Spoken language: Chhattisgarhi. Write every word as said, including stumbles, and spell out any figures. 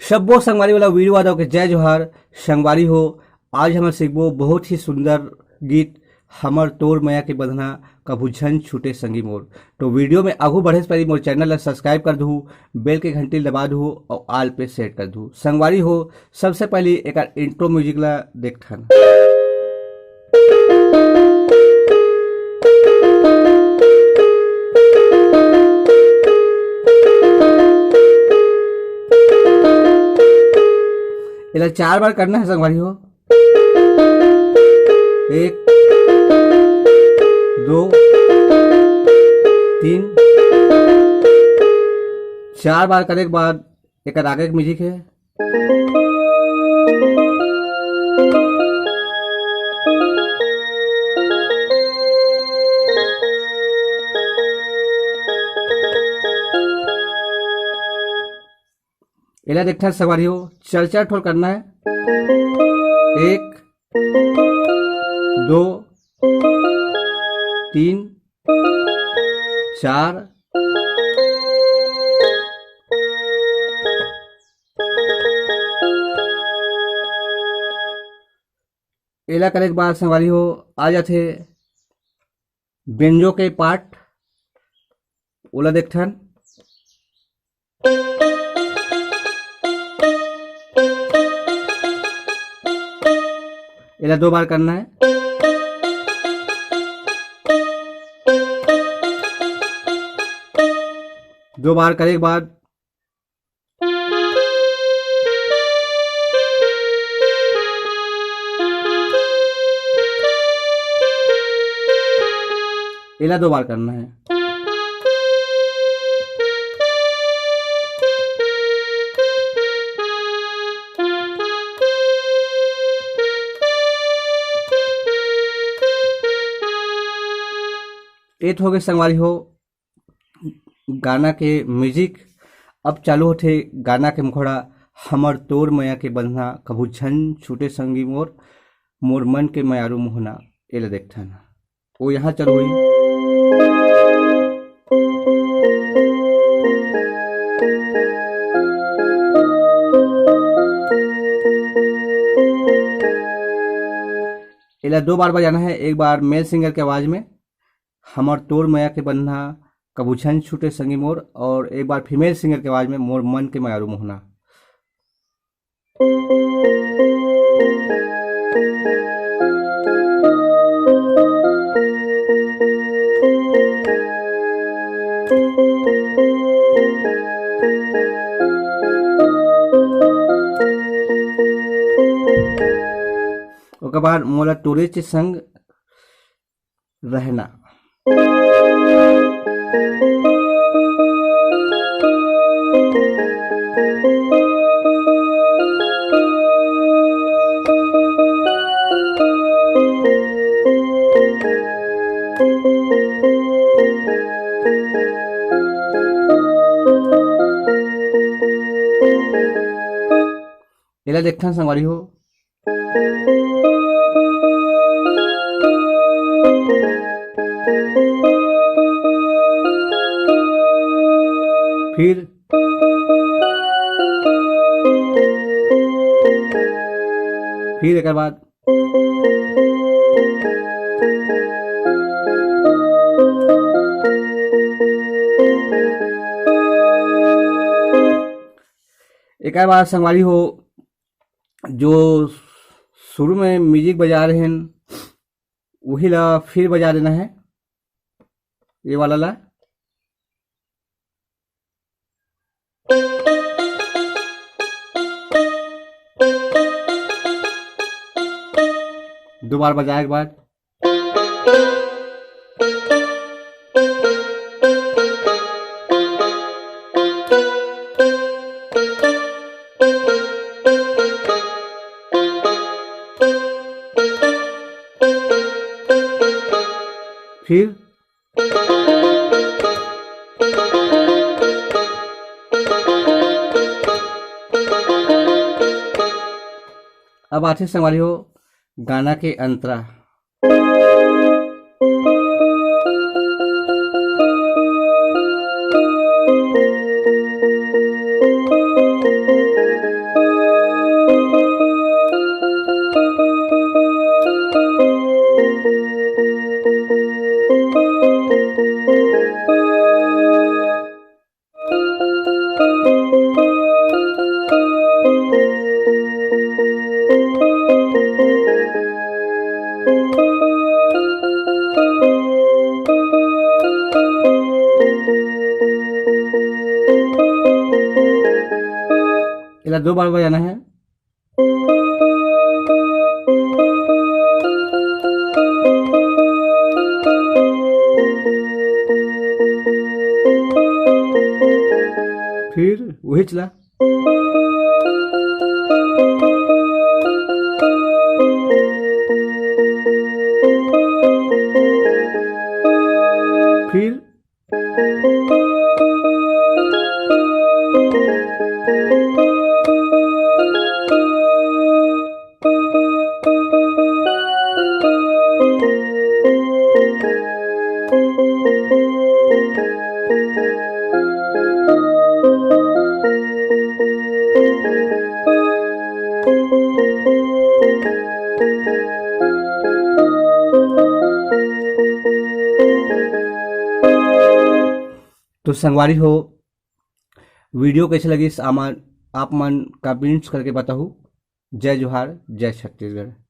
सब्बो संगवारी वाला वीरू यादव के जय जोहार। संगवारी हो, आज हमन सीखबो बहुत ही सुंदर गीत, हमर तोर मया के बंधना कभू झन छूटे संगी मोर। तो वीडियो में आगू बढ़े से पहले मोर चैनल ला सब्सक्राइब कर दू, बेल के घंटी दबा दू और ऑल पे सेट कर दू। संगवारी हो, सबसे पहले एक इंट्रो म्यूजिक ला देखथन। एला चार बार करना है संगवारी हो। एक, दो, तीन, चार बार करे के बाद एक आगे के म्यूजिक है। एला देखथन संगवारी हो, चार चार ठोर करना है। एक, दो, तीन, चार। एला करे के बाद संगवारी हो, आ जाथे बेंजो के पार्ट, ओला देखथन। एला दो बार करना है। दो बार करे के बाद एला दो बार करना है। ए तो हो गए संगवारी हो गाना के म्यूजिक। अब चालू होथे गाना के मुखड़ा, हमर तोर मया के बंधना कभू झन छूटे संगी मोर, मोर मन के मयारू मोहना। एला देखथन, ओ यहाँ चल होई। एला दो बार बजाना है, एक बार मेल सिंगर के आवाज में, हमर तोर मया के बंधना कभू झन छूटे संगी मोर, और एक बार फीमेल सिंगर के आवाज में, मोर मन के मयारू मोहना। ओकर बाद मोला टूरे चे संग रहना। एला देखथन संगवारी हो। फिर, फिर एकर बाद एकर बाद संगवारी हो, जो शुरू में म्यूजिक बजा रहे हैं, वही ला फिर बजा देना है, ये वाला ला। दो बार बजाए के बाद फिर अब आथे संगवारी हो गाना के अंतरा। दो बार बजाना है। फिर वही चला। फिर तो संगवारी हो, वीडियो कैसे लगिस, आमन, आप मन कमेंट्स करके बताहू। जय जोहार, जय छत्तीसगढ़।